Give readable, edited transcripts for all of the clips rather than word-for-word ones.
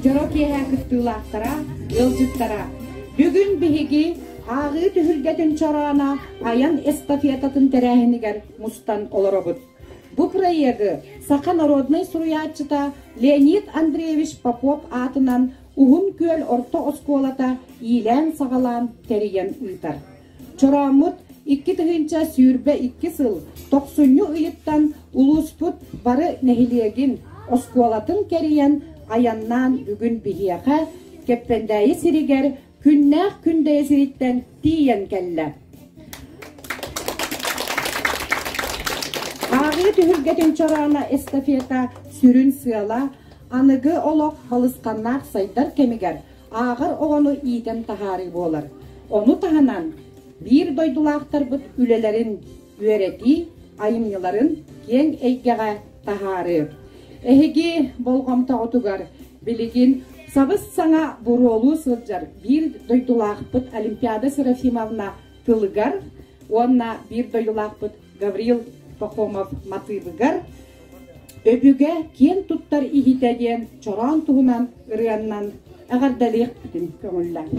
Дьоро киэһэ кыттыылаахтара, ыалдьыттара! Бүгүн биһиги ааҕыы түһүлгэтин чорооно айан эстафетатын тэрээһинигэр мустан олоробут. Бу проегы саха народнай суруйааччыта Леонид Андреевич Попов аатынан Уһун Күөл орто оскуолата иилээн-саҕалаан тэрийэн ыытар. Чорооммут 2022 сыл тохсунньу ыйыттан улууспут бары нэһилиэгин, оскуолатын кэрийэн айаннаан бүгүн биһиэхэ Кэппэндээйи сиригэр күннээх Күндэйэ сириттэн тиийэн кэллэ. Ааҕыы түһүлгэтин чорооно эстафета сүрүн сыала аныгы олох балысханнаах сайдар кэмигэр ааҕар оҕону иитэн таһаарыы буолар. Ону таһынан биир дойдулаахтарбыт үлэлэрин үөрэтии, айымньыларын киэҥ эйгэҕэ таһаарыы. Эһиги болҕомтоҕутугар билигин сабыс-саҥа буруолуу сылдьар биир дойдулаахпыт Олимпиада Серафимовна тылыгар уонна биир дойдулаахпыт Гаврил Пахомов матыыбыгар Өбүгэ киэн туттар иһитэ диэн чороон туһунан ырыаннан эҕэрдэлиэхпитин көҥүллээх.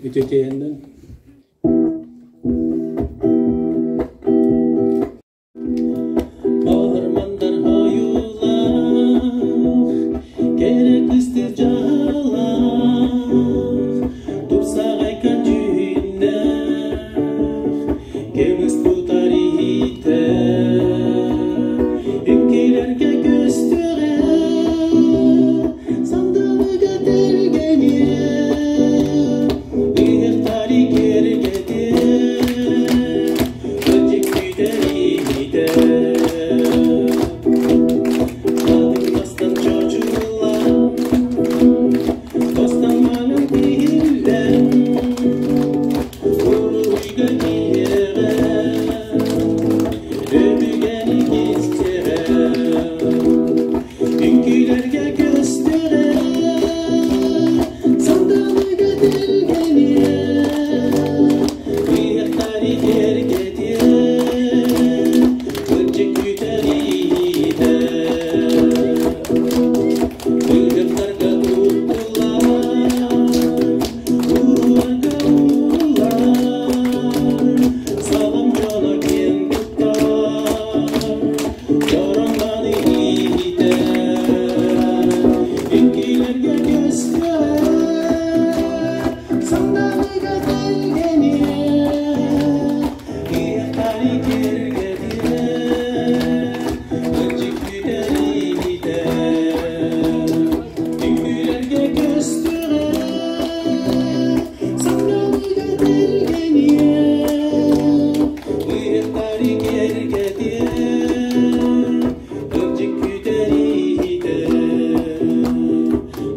Үтүөкэйэннэн Оһырмандар ойуулаах, кэрэ кыстыр дьаһалаах, тупсаҕайка дьүһүннээх, Көмүс тутар иһитэ Үҥкүүлэргэ көстүөҕэ, Сандалыга тэлгэниэ, Ыһыктары киэргэтиэ, Ытык күүтэр иһитэ. Хатыҥ мастан чочуллан, Бастан маҥан тиһиллэн, Уруһуйга киириэҕэ, өбүгэни кистиэҕэ, үҥкүүлэргэ көстүөҕэ, сандалыга тэлгэниэ, ыһыахтары киэргэтиэ, ыччат күүтэр иһитэ. Ыһыахтарга туттуллар Үҥкүүлэргэ көстүҕэ, сананыга тэлгэниэ, ыһыктары киэргэтиэ, ырдьык күүтэр иһитэ,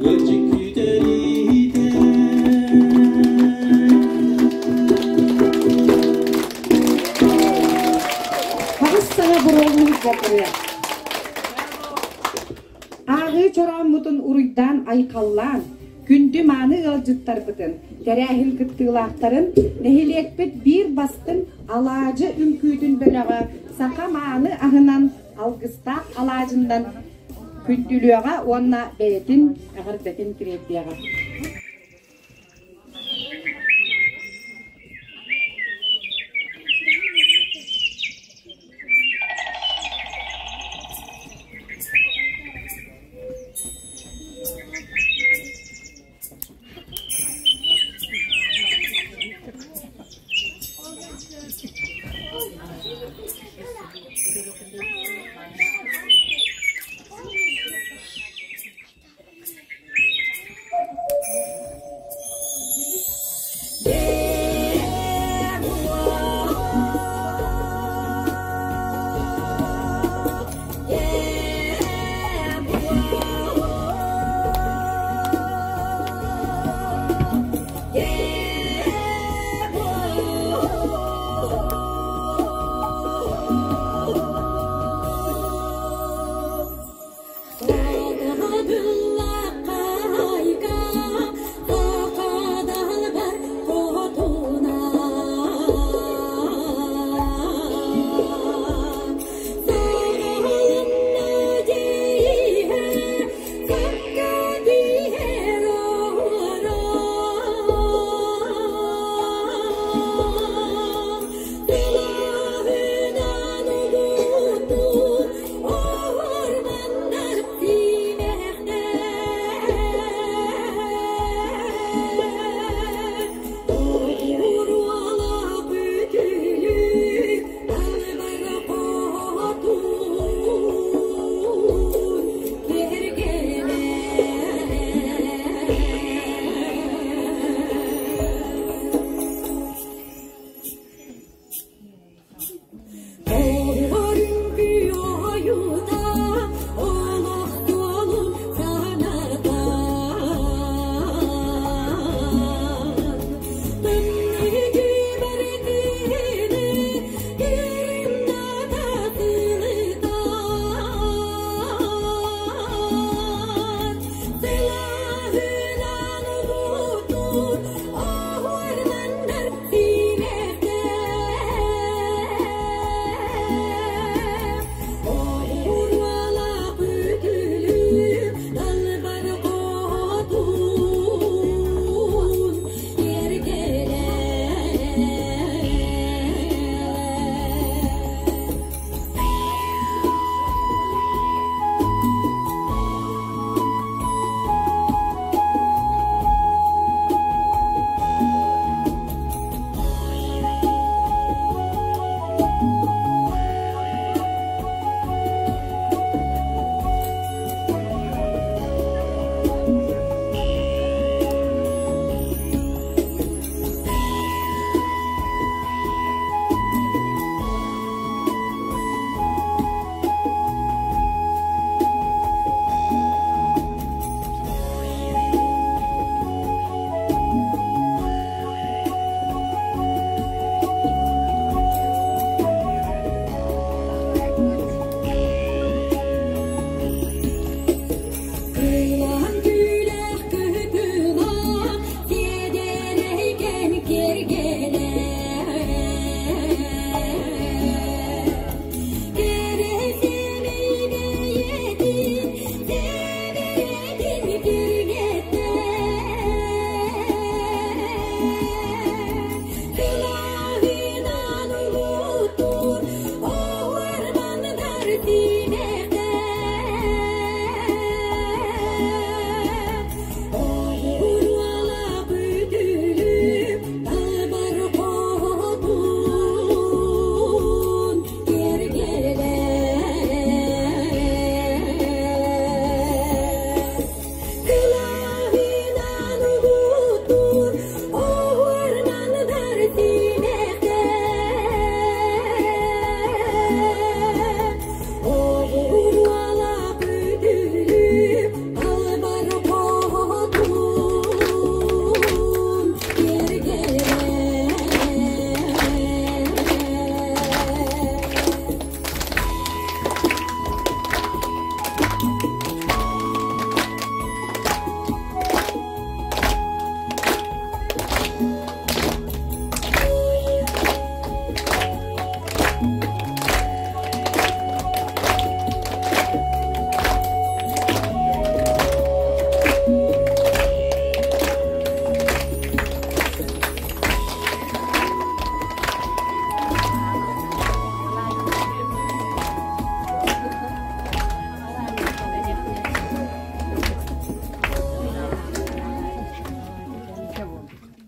ырдьык күүтэр иһитэ. Хаҕыс саҥа буруолуур боппуруос. Ааҕыы чорооммутун уруйдаан-айхаллаан, күндү-мааны ыалдьыттарбытын, тэрээһин кыттыылаахтарын нэһилиэкпит биир бастыҥ алаадьы үҥкүүтүн бөлөҕө саха мааны аһынан алгыстаах алаадьыннан күндүлүөҕэ уонна бэйэтин эҕэрдэтин тириэрдиэҕэ.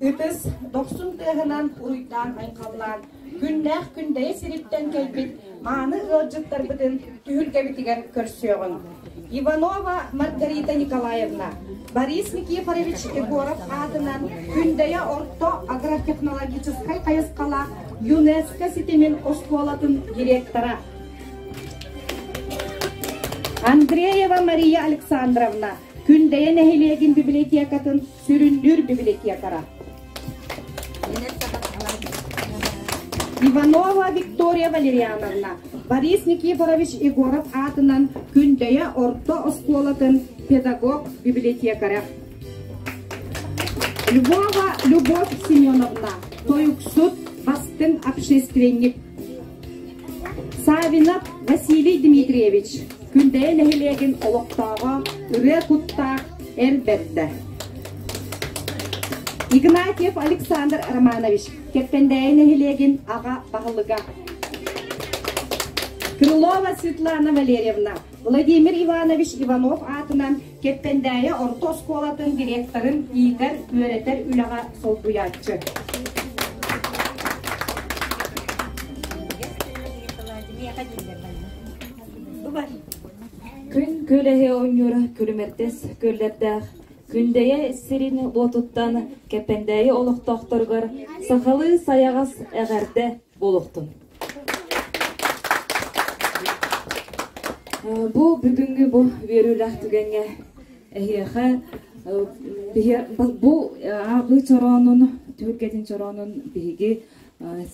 Ытыс дохсун тыаһынан уруйдаан-айхаллаан, күннээх күндэйэ сириттэн кэлбит мааны ыалдьыттарбытын түһүлгэбитигэр көрсүөҕүҥ. Иванова Маргарита Николаевна, Борис Никифорович Егоров аатынан Күндэйэ орто агротехнологическай хайысхалаах ЮНЕСКО ситимин оскуолатын директора. Андреева Мария Александровна, Күндэйэ нэһилиэгин библиотекатын сүрүннүүр библиотекара. Иванова Виктория Валерьяновна, Борис Никифорович Егоров аатынан Күндэйэ орто оскуолатын педагог-библиотекаря. Львова Любовь Семеновна, тойуксут, бастыҥ общественник. Савинов Василий Дмитриевич, Күндэйэ нэһилиэгин олохтооҕо, ырыа куттаах эр бэрдэ. Игнатьев Александр Романович, Кэппэндээйи нэһилиэгин аҕа баһылыга. Крылова Светлана Валерьевна, Владимир Иванович Иванов аатынан Кэппэндээйи орто оскуолатын директорын иитэр, үөрэтэр үлэҕэ солбуйааччы. Күн күөлэһи оонньуур күлүмэрдэс күөллэрдээх Күндэйэ сирин уотуттан Кэппэндээйи олохтоохторугар сахалыы сайаҕас эҕэрдэ буолуохтун. Бу бүгүҥҥү бу үөрүүлээх түгэҥҥэ эһиэхэ бу ааҕыы чороонун, түһүлгэтин чороонун биһиги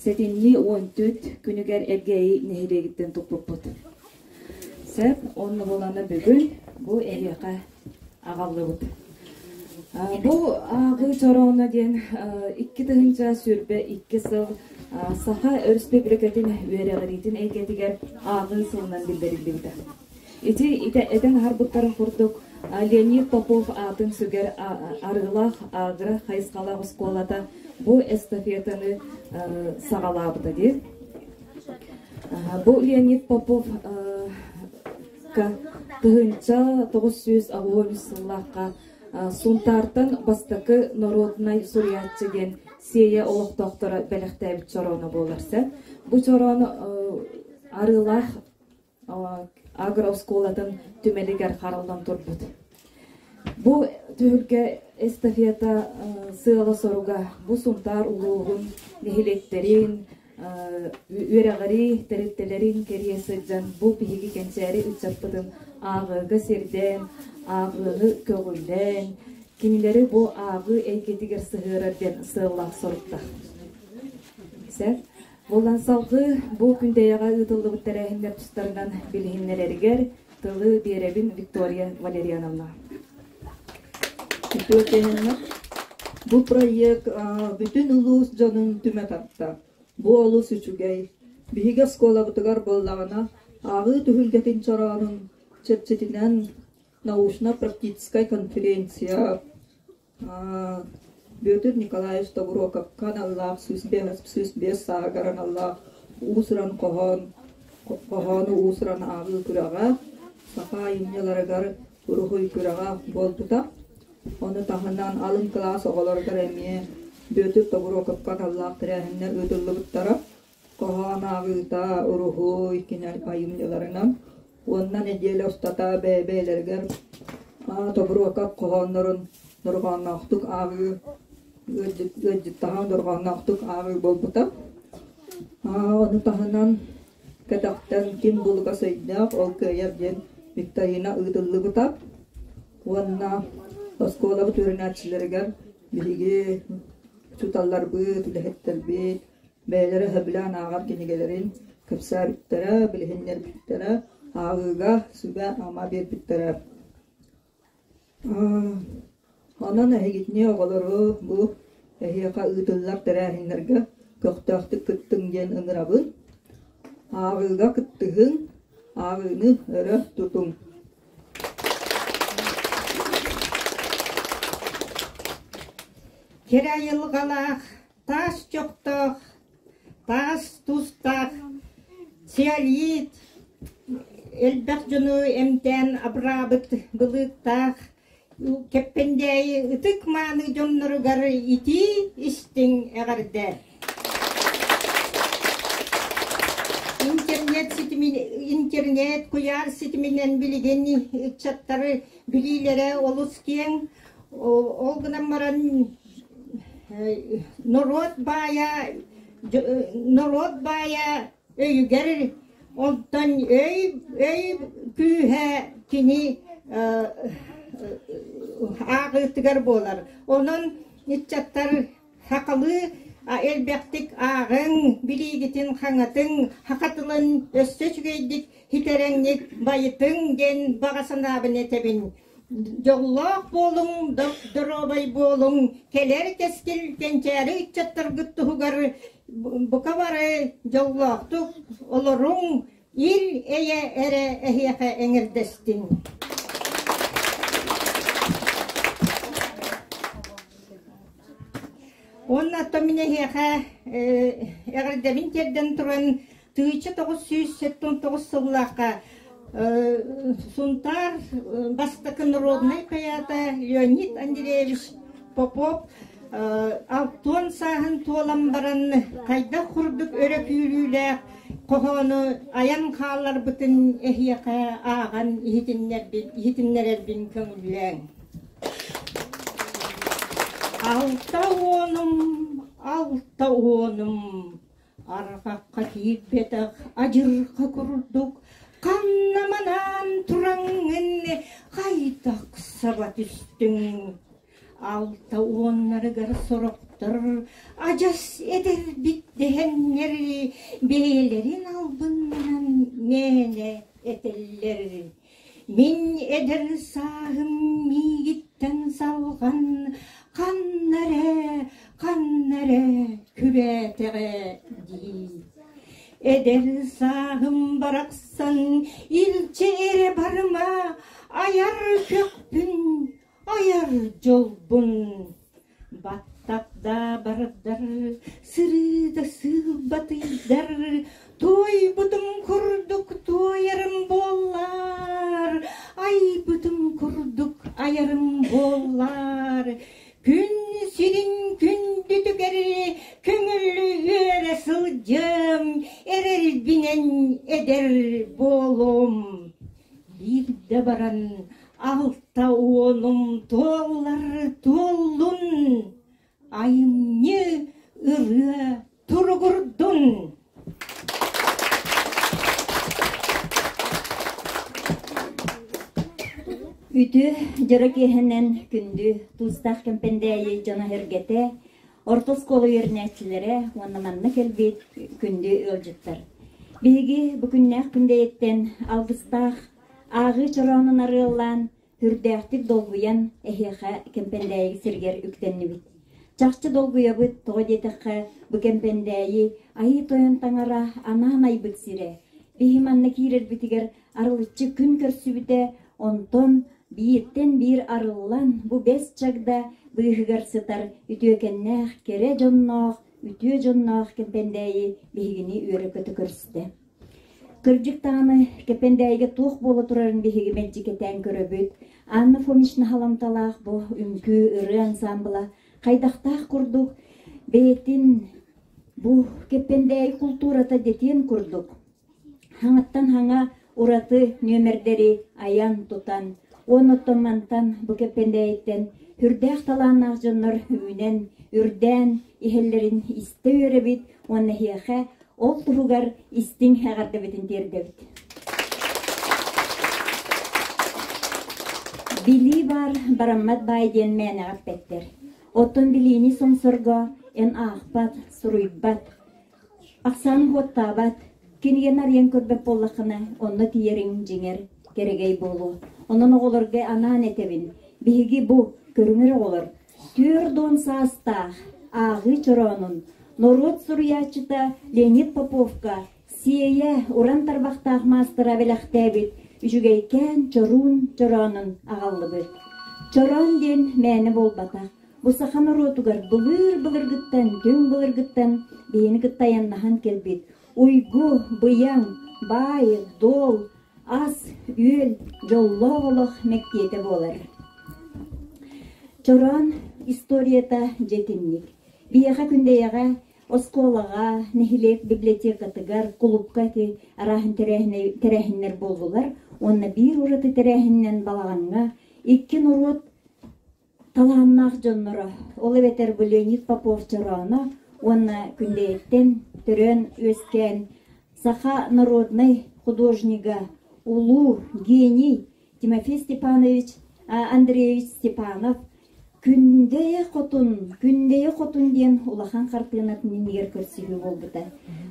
сэтинньи 14 күнүгэр Элгээйи нэһилиэгиттэн туппуппут. Сөп, онно буолана бүгүн бу эһиэхэ аҕаллыбыт. Бу ааҕыы чорооно диэн 2022 сыл Саха Өрөспүүбүлүкэтин үөрэҕириитин эйгэтигэр ааҕыы сылынан биллэриллибитэ. Ити этэн аһарбыттарын курдук, Леонид Попов аатын сүгэр Арыылаах агро хайысхалаах оскуолата бу эстафетаны саҕалаабыта дии. Бу Леонид Попов 1983 сыллаахха Сунтаартан бастакы норуодунай суруйааччы диэн Сиэйэ олохтоохторо бэлэхтээбит чорооно буолар сөп. Бу чороон Арыылаах агрооскуолатын түмэлигэр хараллан турбут. Бу түһүлгэ эстафета сыала-соруга бу Сунтаар улууһун нэһилиэктэрин, үөрэҕирии тэрилтэлэрин кэрийэ сылдьан бу биһиги кэнчээри ыччаппытын ааҕыыга сирдээн, ааҕыыны көҕүлээн, кинилэри бу ааҕыы эйгэтигэр сыһыарар диэн сыаллаах соруктаах. Сөп. Буолан салгыы бу Күндэйэҕэ ыытыллыбыт тэрээһиннэр тустарынан билиһиннэрэригэр тылы биэрэбин Виктория Валерьяновна. Бу проект бүтүн улуус дьонун түмэ тарта. Бу олус үчүгэй. Биһиги оскуолабытыгар буоллаҕына, ааҕыы түһүлгэтин чороонун чэрчитинэн научно-практическай конференция Бүөтүр Николаевич Тобуруокапка аналлаах 105 сааһыгар аналлаах уус-уран хоһоон хоһоону уус-уран ааҕыы күрэҕэ саха айымньыларыгар уруһуй күрэҕэ буолбута. Ону таһынан алын кылаас оҕолоругар эмиэ Бүөтүр Тобуруокапка аналлаах тэрээһиннэр ыытыллыбыттара. Хоһоон ааҕыыта, уруһуй кини айымньыларынан уонна нэдиэлэ устата бэйэ-бэйэлэригэр Тобуруокап хоһооннорун дорҕоонноохтук ааҕыы, ыалдьыттаһан дорҕоонноохтук ааҕыы буолбута. Ону таһынан кэтэхтэн ким булугас өйдөөх, ол кыайар диэн викторина ыытыллыбыта. Уонна оскуолабыт үөрэнээччилэригэр биһиги учууталларбыт, үлэһиттэрбит бэйэлэрэ сөбүлээн ааҕар кинигэлэрин кэпсээбиттэрэ, билиһиннэрбиттэрэ, ааҕыыга сүбэ-ама биэрбиттэрэ. Онон эһигитини оҕолору бу эһиэхэ ыытыллар тэрээһиннэргэ көхтөөхтүк кыттыҥ диэн ыҥырабын. Ааҕыыга кыттыһыҥ, ааҕыыны өрө тутуҥ. Кэрэ айылҕалаах таас чохтоох, таас тустаах, цеолит, элбэх дьону эмтээн абыраабыт былыыктаах Кэппэндээйи ытык-мааны дьонноругар итии истиҥ эҕэрдэ! Интернет ситимин интернет куйаар ситиминэн билигин ыччаттары билиилэрэ олус киэҥ. Ол гынан баран норуот баайа норуот баайа өйүгэр онтон өй өй күүһэ кини ааҕыытыгар буолар. Онон ыччаттар сахалыы элбэхтик ааҕыҥ, билиигитин хаҥатыҥ, саха тылын өссө үчүгэйдик хитэрэҥник байытыҥ диэн баҕа санаабын этэбин. Дьоллоох буолуҥ, доруобай буолуҥ, кэлэр кэскил кэнчээри ыччаттаргыт туһугар бука бары дьоллоохтук олоруҥ, ил-эйэ эрэ эһиэхэ эҥэрдэстин. Уонна оттон мин эһиэхэ эҕэрдэбин тиэрдэн туран 1979 сыллаахха Сунтаар бастакы народнай поэта Леонид Андреевич Попов алтуон сааһын туолан баран хайдах курдук өрө күүрүүлээх хоһоону айан хаалларбытын эһиэхэ ааҕан иһитиннэрэрбин көҥүллээҥ. Алта уонум, алта уонум Арҕахха киирбэтэх адьырҕа курдук ханна манаан тураҥҥын хайдах саба түстүҥ? Алта уоннарыгар сорохтор адьас эдэрбит дэһэннэр бэйэлэрин албыннанан мээнэ этэллэр. Мин эдэр сааһым миигиттэн Күрэхтэн салҕан ханна эрэ, ханна эрэ күрээтэҕэ дии. Эдэр сааһым барахсан илдьэ эрэ барыма, айар көхпүн, айар дьолбун. Баттах да бардар, сырыы да сыылбатыйдар, туойбутум курдук туойарым буоллар, айбытым курдук айарым буоллар. Күн сирин күндүтүгэр көҥүл үөрэ сылдьыам, эрэлбинэн эдэр буолуом. Биирдэ баран 60-ум туоллар туоллун, айымньы ырыа туругурдун. Үтүө дьоро киэһэнэн күндү туустаах Кэмпэндээйи дьоно-сэргэтэ, орто оскуола үөрэнээччилэрэ уонна манна кэлбит күндү ыалдьыттар. Биһиги бу күннээх күндэйиттэн алгыстаах ааҕыы чороонун арыаллаан, үрдээхтик долгуйан эһиэхэ Кэмпэндээйи сиригэр үктэннибит. Чахчы долгуйабыт, тоҕо диэтэххэ, бу Кэмпэндээйи Айыы Тойон Таҥара анаан айбыт сирэ. Биһи манна киирэрбитигэр арылыччы күн көрсүбүтэ, онтон бииртэн биир арыллан бу бэс чагда быыһыгар сытар үтүөкэннээх кэрэ дьонноох, үтүө дьонноох Кэмпэндээйи биһигини үөрэ-көтө көрүстэ. Кырдьык даҕаны, Кэпэндээйигэ туох буола турарын биһиги мэлдьи кэтээн көрөбүт. Анна Фомична халамталаах бу үҥкүү ырыа ансаамбыла хайдахтаах курдук бэйэтин бу Кэппэндээйи култуурата дэтиэн курдук хаҥаттан хаҥа ураты нүөмэрдэри айан-тутан уонна мантан бу Кэппэндээйиттэн сүрдээх талааннаах дьоннор үүнэн, үрдээн иһэллэрин истэ үөрэбит уонна эһиэхэ Ол туһугар истиҥ эҕэрдэбитин тиэрдэбит. Билии баар бараммат баай диэн мээнэҕэ эппэттэр. Оттон билиини сомсорго эн аахпат, суруйбат, ахсаан уоттаабат, кинигэни арыйан көрбөт буоллаххына, онно тиийэриҥ дьиҥэр кэрэгэй буолуо. Онон оҕолорго анаан этэбин, биһиги бу көрүҥэр оҕолор 40 саастаах ааҕыы чороонун норуот суруйааччыта Леонид Поповка Сиэйэ уран тарбахтаах маастара бэлэхтээбит үчүгэйкээн чоруун чороонун аҕаллыбыт. Чороон диэн мээнэ буолбатах. Бу саха норуотугар былыр-былыргыттан, түҥ былыргыттан биһини кытта айаннаһан кэлбит уйгу, быйаҥ, баай, дуол, ас, үөл, дьоллоох олох мэктиэтэ буолар. Чороон историята дьэ итинник. Биһиэхэ Күндэйэҕэ оскуолаҕа, нэһилиэк библиотекатыгар, кулуупка ити арааһын тэрээһиннэр буоллулар уонна биир ураты тэрээһининэн балаҕаҥҥа икки норуот талааннаах дьонноро, ол эбэтэр бу Леонид Попов Чорооно уонна Күндэйэттэн төрөөн-үөскээн саха народнай художнига, улуу гений Тимофей Степанович Андреевич Степанов Күндэйэ хотун, Күндэйэ хотун диэн улахан хартыынатын иннигэр көрсүһүү буолбута.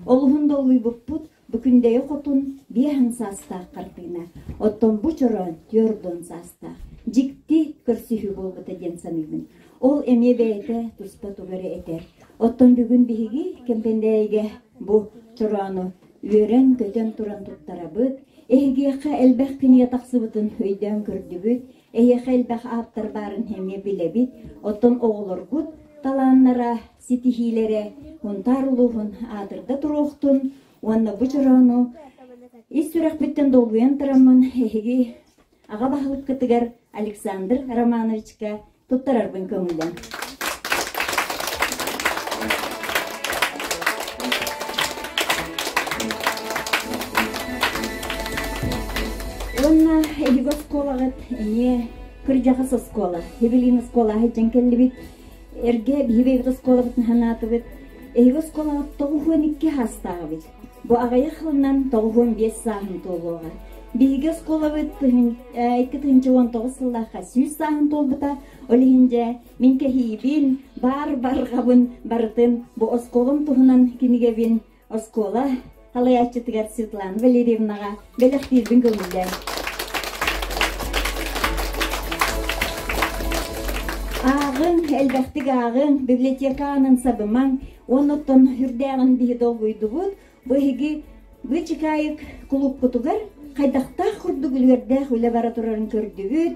Олуһун долгуйбуппут, бу Күндэйэ хотун 5 саастаах хартыына, оттон бу чороон 40 саастаах. Дьикти көрсүһүү буолбута диэн саныыбын. Ол эмиэ бэйэтэ туспа тугу эрэ этэр. Оттон бүгүн биһиги Кэмпэндээйигэ бу чороону үөрэн-көтөн туран туттарабыт, Эһигиэхэ элбэх кинигэ тахсыбытын өйдөөн көрдүбүт, эһиэхэ элбэх ааптар баарын эмиэ билэбит, оттон оҕолоргут талааннара, ситиһиилэрэ Һунтаар улууһун аатырда туруохтун уонна бу чороону ис сүрэхпиттэн долгуйан тураммын эһиги аҕа баһылыккытыгар Александр Романовичка туттарарбын көҥүллэн. Уонна эһиги оскуолаҕыт эмиэ кырдьаҕас оскуола, Хевелин оскуола сылдьан кэллибит. Эргэ биһиги бэйэбит оскуолабытын санаатыбыт. Эһиги оскуолаҕыт 92 саастааҕыбыт. Бу аҕыйах сылынан 95 сааһын туолуоҕа. Биһиги оскуолабыт 2019 сыллаахха 100 сааһын туолбута. Ол иһин дьэ, мин кэһиибин, баар барҕабын барытын бу оскуолам туһунан кинигэбин оскуола салайааччытыгар Светлана Валерьевнаҕа бэлэхтиирбин көҥүллээн. Ааҕыҥ, элбэхтик ааҕыҥ, библиотека аанын сабымаҥ, уонна оттон үрдээҕин биһи долгуйдубут. Бу эһиги Быычыкаайык кулууппутугар хайдахтаах курдук үлүгэрдээх үлэ бара турарын көрдүбүт,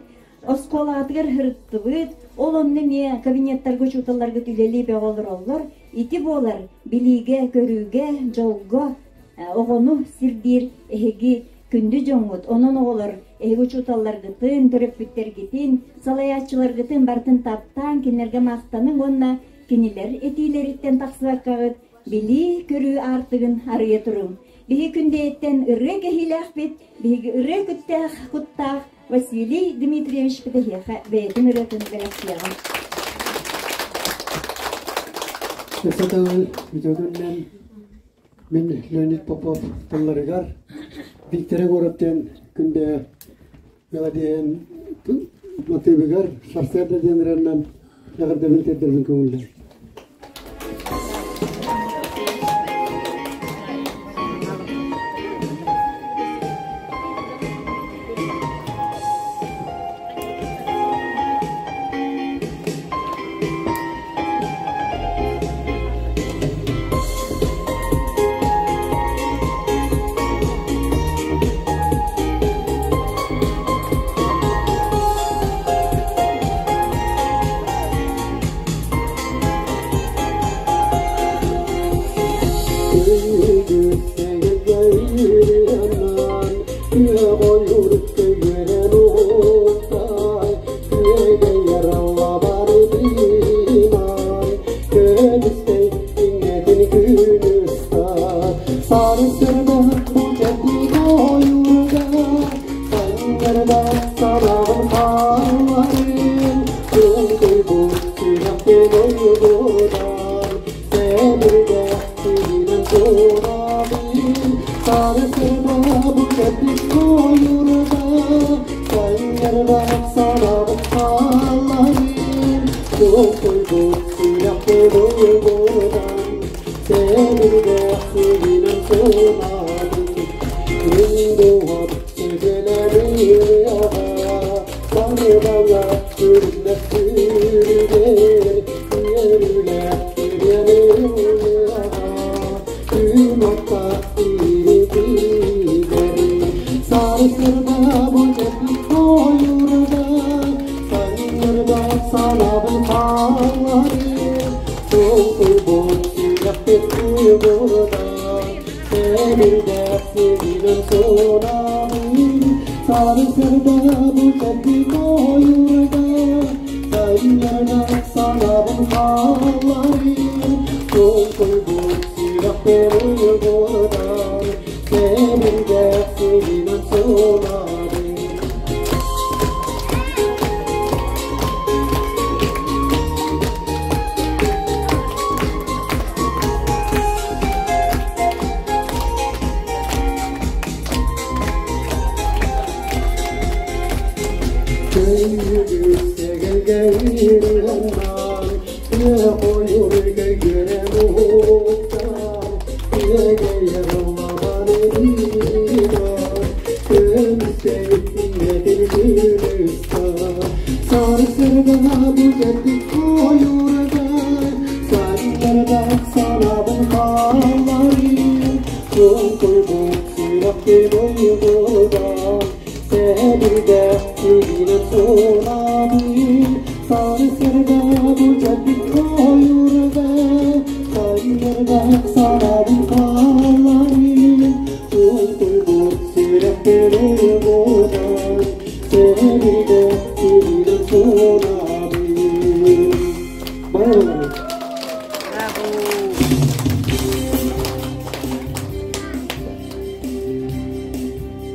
оскуолаҕытыгар сырыттыбыт, ол онно эмиэ кабинеттарга учууталларгыт үлэлии бөҕө олороллор. Ити буолар билиигэ, көрүүгэ, дьолго оҕону сирдиир эһиги күндү дьоҥҥут. Онон оҕолор эһиги учууталларгытын, төрөппүттэргитин, салайааччыларгытын барытын таптаан, кинилэргэ махтаныҥ уонна кинилэр этиилэриттэн тахсыбаккаҕыт билии-көрүү аартыгын арыйа туруҥ. Биһи күндэйиттэн ырыа кэһиилээхпит, биһиги ырыа күттээх куттаах Василий Дмитриевич эһиэхэ бэйэтин ырыатын бэлэхтиэҕэ. Өссө төгүл үтүөкүннэн мин Леонид Попов тылларыгар Виктор Егоров диэн күндэ мелодиен мотивыгар сарсыарда диэн ырыаннан эҕэрдэбин тиэрдэрбин көҥүллээн.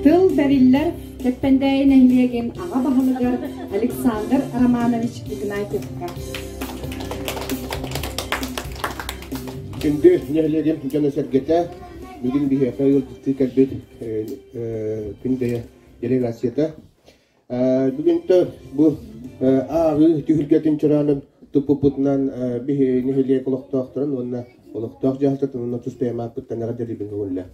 Тыл бэриллэр Кэппэндээйи нэһилиэгин аҕа баһылыгар Александр Романович Игнатьевка. Күндү нэһилиэгим дьоно-сэргэтэ, бүгүн биһиэхэ ыалдьыттыы кэлбит Күндэйэ делегацията. Бүгүн бу ааҕыы түһүлгэтин чораанын туппуппутунан биһи нэһилиэк олохтоохторун уонна олохтоох дьаһалтатын уонна тус бэйэм ааппыттан эҕэрдэлиибин көҥүллэ.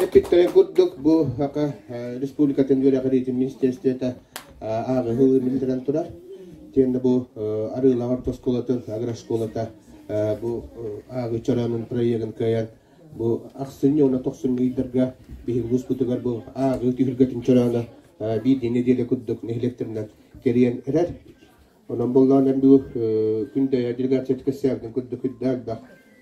Эппиттэрин курдук бу Саха Республикатын үөрэҕириитин министерствота ааҕыһыы биллэрэн турар. Тиэннэ бу Арыылаах орто оскуолатын агрошколата бу ааҕыы чороонун проегын кыайан бу ахсынньы уонна тохсунньу ыйдарга биһиги улууспутугар бу ааҕыы түһүлгэтин чорооно биир нэдиэлэ курдук нэһилиэктэринэн кэрийэн эрэр. Онон буллаан бу күндэйэ делегацията кэссээбитин курдук үрдэ элбэх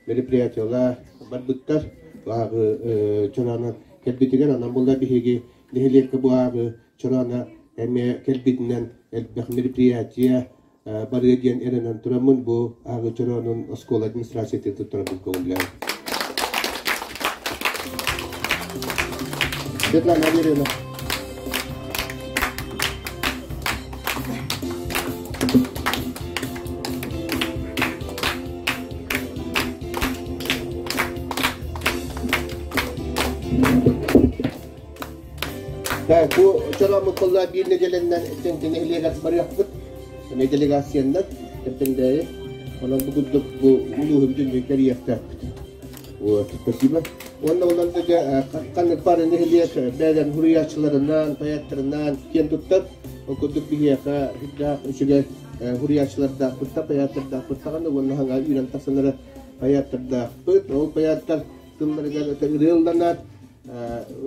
мероприятиялар барбыттар. Ааҕы чороона кэлбитигэр онон булла биһиги нэһилиэккэ бу ааҕы чороона эмиэ кэлбитинэн элбэх мероприятие барыа диэн эрэнэн тураммын бу ааҕы чороонун оскуола администрациятын туттарабын көҥүллээн. Светлана Валерьевна. Так, бу чорооммут буолла биир нэдиэлэннэн тэнтэн нэһилиэгэр барыахпыт. Эмиэ делегацияннан Кэппэндээйи. Онон бу курдук бу улууһу бүтүннүү кэрийиэхтээхпит. Вот, спасибо. Уонна онон да ханнык бары нэһилиэк бэйэлэрин хуруйааччыларынан, поэттарынан киэн туттар. Ол курдук биһиэхэ үрдээх үчүгэй хуруйааччылардаахпыт, поэттардаахпыт даҕаны уонна хаҥа үүнэн тахсан поэттардаахпыт. Ол поэттар тылларыгар ырыа ылланар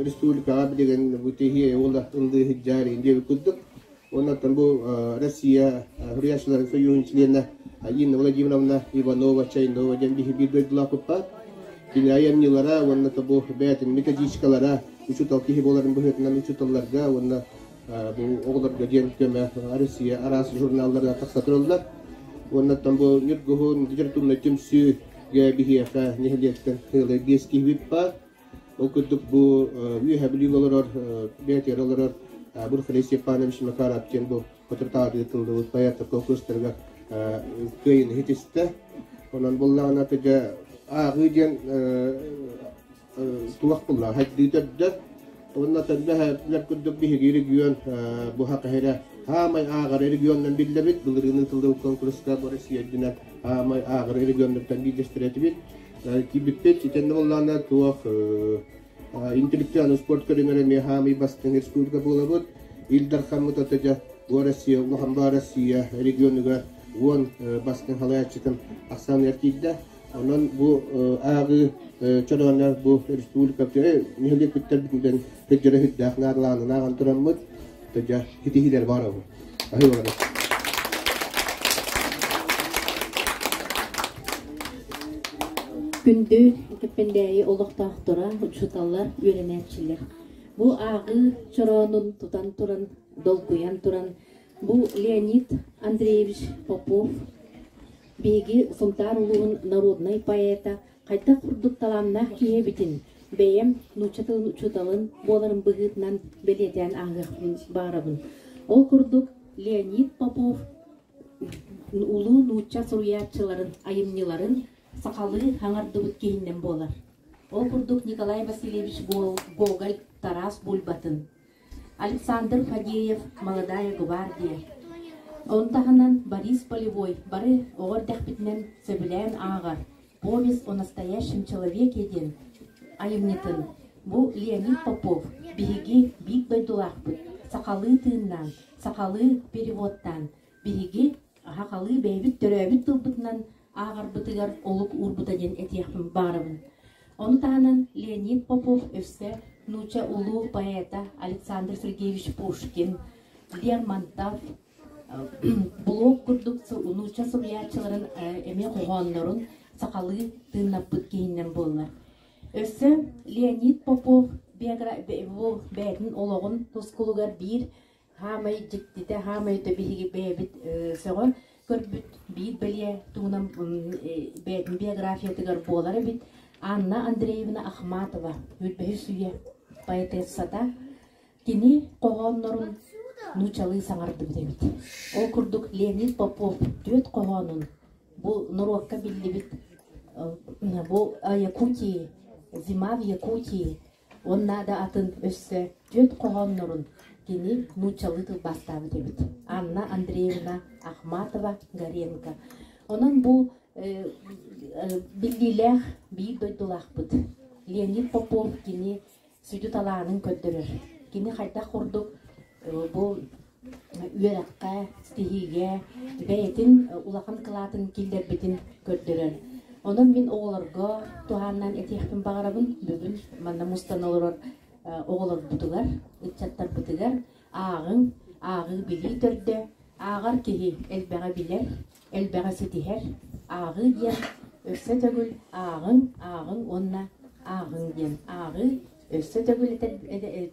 республикаҕа билигин бу тиһиэ уола ыллыы сылдьар диэбит курдук. Оннуттан бу Россия Суруйааччыларын союһун чилиэнэ Инна Владимировна Иванова Чайнова диэн биһи биир дойдулаахпыппа. Кини айымньылара уонна бу бэйэтин методичкалара учуутал киһи буоларын быһыытынан учууталларга уонна бу оҕолорго диэн көмө Россия араас журналларга тахса тураллар. Уоннаттан бу Ньургуһун литературнай түмсүүгэ биһиэхэ нэһилиэктэн сыалай биэс киһибит баар. Ол курдук бу Үөһэ Бүлүүгэ олорор, бэйэтигэр олорор Бурхалей Степанович Макаров диэн бу соторутааҕы тыллыбыт поэттар конкурстарыгар кыайыыны ситистэ. Онон буллаҕына дьэ ааҕыы диэн туох булла хайдыы төрдө. Онно төрдө курдук биһиги регион бу хакаһыра хаамай ааҕар регионнан биллэбит. Былырыыны тыллыбыт конкурска бу Россия үрдүнэн хаамай ааҕар регионнартан биирдэстэрэ этибит. Киирбиппит итиннэ буоллаҕына туох интеллектуальный спорт көрүҥэр эмиэ хаамый бастыҥ республика буолабыт. Ил Дархаммыт отодьа бу Россия, улахан баа Россия регионугар уон бастыҥ халаяччытын ахсааныгар киирдэ. Онон бу ааҕыы чорооннор бу республика нэһилиэкпиттэрбитинэн көдьөрө үрдээх наадалаанын ааҕан тураммыт, дьэ ситиһиилэр баар ол. Аһыы олорор. Күндү Кэппэндээйи олохтоохторо, учууталлар, үөрэнээччилэр. Бу ааҕыы чороонун тутан туран, долгуйан туран, бу Леонид Андреевич Попов биһиги Сунтаар улууһун народнай поэта хайдах курдук талааннаах киһи эбитин бэйэм нуучча тылын учууталын буоларым быһыытынан бэлиэтээн ааһыахпын баҕарабын. Ол курдук Леонид Попов улуу нуучча суруйааччыларын айымньыларын сахалыы хаҥардыбыт киһинэн буолар. Ол курдук Николай Васильевич Гоголь Тарас Бульбатын, Александр Фадеев «Молодая гвардия», он таһынан Борис Полевой бары оҕо эрдэхпитинэн сөбүлээн ааҕар «Повесть о настоящем человеке» диэн айымньытын бу Леонид Попов биһиги биир дойдулаахпыт сахалыы тыыннаан, сахалыы переводтаан биһиги сахалыы бэйэбит төрөөбүт тылбытынан ааҕарбытыгар олук уурбута диэн этиэхпин баҕарабын. Ону таһынан Леонид Попов өссө нуучча улуу поэта Александр Сергеевич Пушкин, Лермонтов, Блок курдук нуучча суруйааччыларын эмиэ хоһооннорун сахалыы тыыннаппыт киһинэн буоллар. Өссө Леонид Попов бэйэтин олоҕун тускулугар биир хаамай дьиктитэ, хаамай өтө биһиги бэйэбит сөҕө көрбүт биир бэлиэ туһунан бэйэтин биографиятыгар буолар эбит. Анна Андреевна Ахматова, Үрбэһис үйэ поэтессата, кини хоһооннорун нууччалыы саҥардыбыт эбит. Ол курдук Леонид Попов түөрт хоһоонун бу норуокка биллибит бу Якутии, Зима в Якутии Уонна да атын өссө түөрт хоһооннорун кини нууччалыы тылбаастаабыт эбит. Анна Андреевна Ахматова Горенко. Онон бу биллиилээх биир дойдулаахпыт Леонид Попов кини сүдү талаанын көрдөрөр. Кини хайдах курдук бу үөрэххэ, ситиһиигэ бэйэтин улахан кылаатын киллэрбитин көрдөрөр. Онон мин оҕолорго туһааннаан этиэхпин баҕарабын. Бүгүн манна мустан олорор оҕолорбутугар, ыччаттарбытыгар ааҕыҥ, ааҕыы билии төрдө, ааҕар киһи элбэҕи билэр, элбэҕи ситиһэр, ааҕыы диэн өссө төгүл ааҕыҥ, ааҕыҥ уонна ааҕыҥ диэн ааҕыы өссө төгүл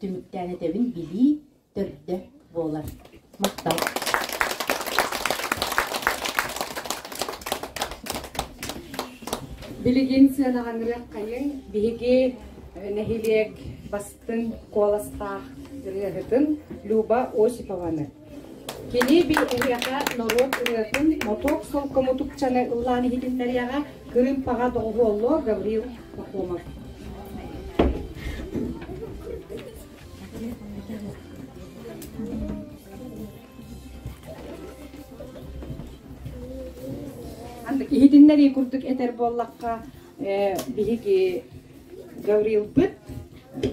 түмүктээн этэбин билии төрдө буолар. Махтал. Билигин сыанаҕаҥырыаххайыҥ биһиги нэһилиэк бастыҥ куоластаах ырыаһытын Люба Осипованы. Кини биһиэхэ норуот ырыатын мотуок солко мутукчаны ыллаан иһитиннэриэҕэ кырыымпаҕа доҕуһуоллуо Гаврил Пахомов. Иһитиннэрии курдук этэр буоллахха, биһиги Гаврилбыт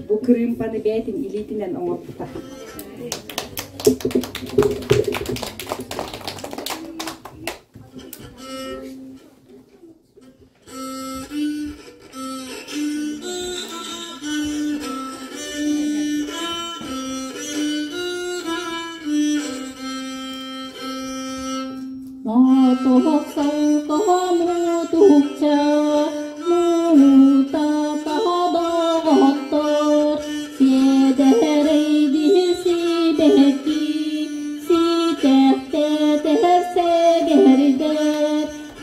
бу кырыымпаны бэйэтин илиитинэн оҥорбута.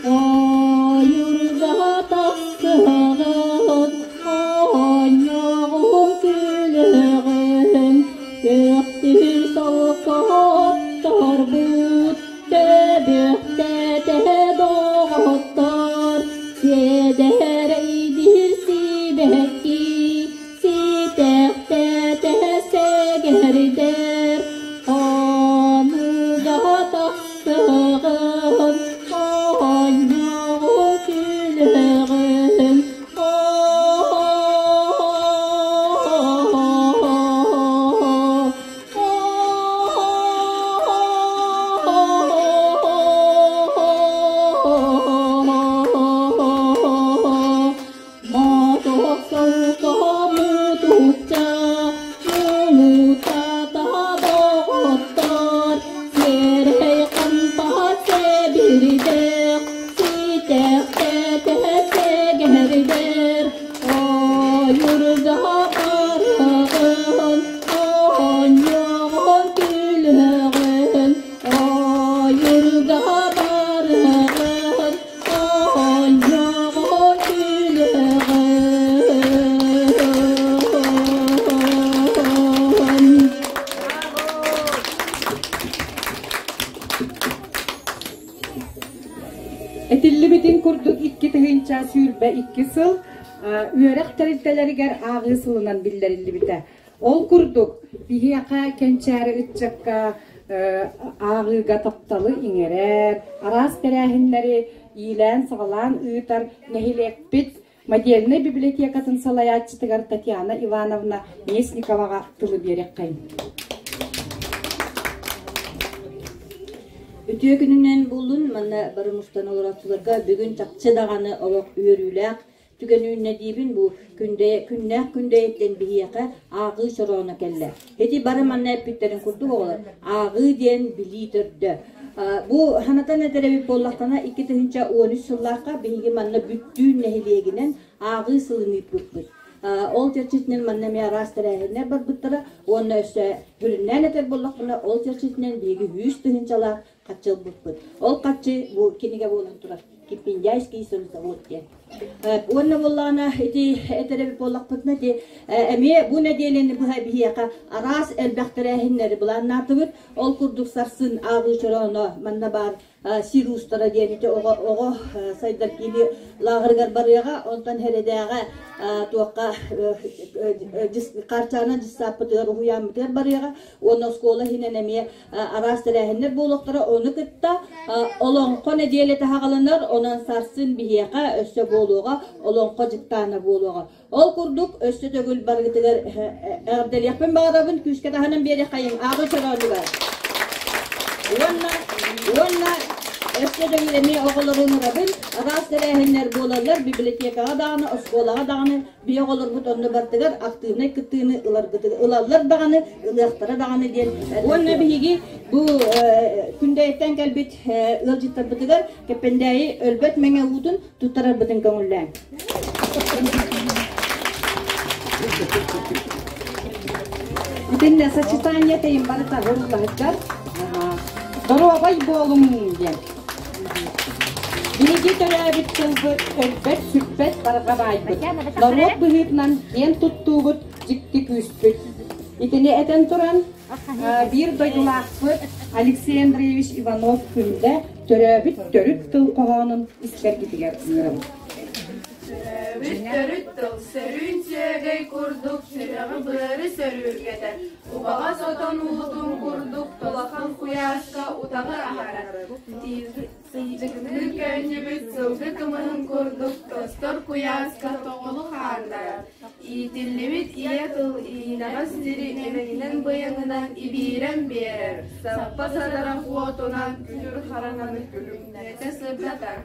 Ойурга тахсыһаҕын, оонньоҕум күлэҕин, көхтүр солко отторбут, төбүөхтэтэ доҕоттор, сиэдэрэйдиир сибэкки, ситэхтэтэ сэгэрдэр, хонууга тахсыһаҕын, оонньоҕум күлэҕин, Ойурга барыгын, оонньоҕун күлэҕин. Этиллибитин курдук 2022 сыл үөрэх тэрилтэлэригэр ааҕыы сылынан биллэриллибитэ. Ол курдук, биһиэхэ кэнчээри ыччакка ааҕыыга тапталы иҥэрэр, араас тэрээһиннэри иилээн-саҕалаан ыытар нэһилиэкпит модельнай библиотекатын салайааччытыгар Татьяна Ивановна Местниковаҕа тылы биэриэххэйин. Үтүө күнүнэн буоллун, манна бары мустан олорооччуларга бүгүн чахчы даҕаны олох үөрүүлээх түгэн үүннэ диибин бу күндэ күннээх күндэйиттэн биһиэхэ ааҕыы чорооно кэллэ. Ити бары манна эппиттэрин курдук оҕолор ааҕыы диэн билии төрдө. Бу ханатан этэр эбит буоллахтана 2013 сыллаахха биһиги манна бүттүүн нэһилиэгинэн ааҕыы сылын ыыппыппыт. Ол чэрчитинэн манна эмиэ араас тэрээһиннэр барбыттара уонна өссө сүрүннээн этэр буоллахпына ол чэрчитинэн биһиги 100 тыһыынчалаах хаччы ылбыппыт. Ол хаччы бу кинигэ буолан турар. Киппиндяйский сырзавод диэн. Уонна буоллаҕына ити этэр эбит буоллахпытына ити эмиэ бу нэдиэлэни быһа биһиэхэ араас элбэх тэрээһиннэри былааннаатыбыт. Ол курдук сарсын ааҕыы чорооно манна баар сир уустара диэн ити оҕо оҕо сайдар киини лааҕырыгар барыаҕа. Онтон Хэрэдээҕэ туохха Харчаана дьыссааппытыгар уһуйааммытыгар барыаҕа. Уонна оскуола иһинэн эмиэ араас тэрээһиннэр буолуохтара. Ону кытта Олоҥхо нэдиэлэтэ саҕаланар, онон сарсын биһиэхэ өссө буолуоҕа, Олоҥхо дьыктаана буолуоҕа. Ол курдук өссө төгүл барыгытыгар эҕэрдэлиэхпин баҕарабын, күүскэ таһынан биэриэххэйиҥ, ааҕыы чороонугар. Уонна уонна өссө да эмиэ оҕолору ыҥырабын, араас тэрээһиннэр буолаллар, библиотекаҕа даҕаны, оскуолаҕа даҕаны биһи оҕолорбут онно бардыгар активнай кыттыыны ыларгыты ылаллар даҕаны, ылыахтара даҕаны диэн. Уонна биһиги бу Күндэйиттэн кэлбит ыалдьыттарбытыгар Кэппэндээйи өлбөт мэҥэ уутун туттарарбытын көҥүллээҥ. Итиннэ сочетание тэйин барыта ыллаһыгар доруобай буолуҥ диэн. Биһиги төрөөбүт тылбыт өлбөт сүппэт барҕа баайбыт. Норуот быһыытынан киэн туттуубут дьикти күүспүт. Итини этэн туран, биир дойдулаахпыт Алексей Андреевич Иванов Күндэ төрөөбүт төрүт тыл хоһоонун истэргитигэр ыҥырабыт. Төрөөбүт төрүт тыл сөрүүн сүөгэй курдук сүрэҕи-быары сөрүүргэтэр, убаҕас отон уутун курдук толохон куйааска утаҕы аһарар, сыдьыкныы көөнньүбүт сылгы кымыһын курдук тостор куйааска тоҕолу хааннарар, иитиллибит ийэ тыл иинэҕэс сири имэҥинэн-быйаҥынан ибиирэн биэрэр, саппа садарах уотунан күтүр хараҥаны күлүмнэтэ сырдатар.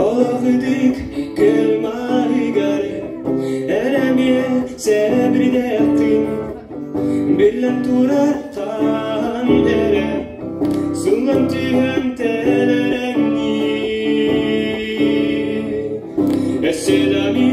Олохытык көлмаһыгар эрэмиэ сэбирдэхтин биллэн турар хаан эрэ сыллан түһэн тэлэрэҥнии. Өссө да.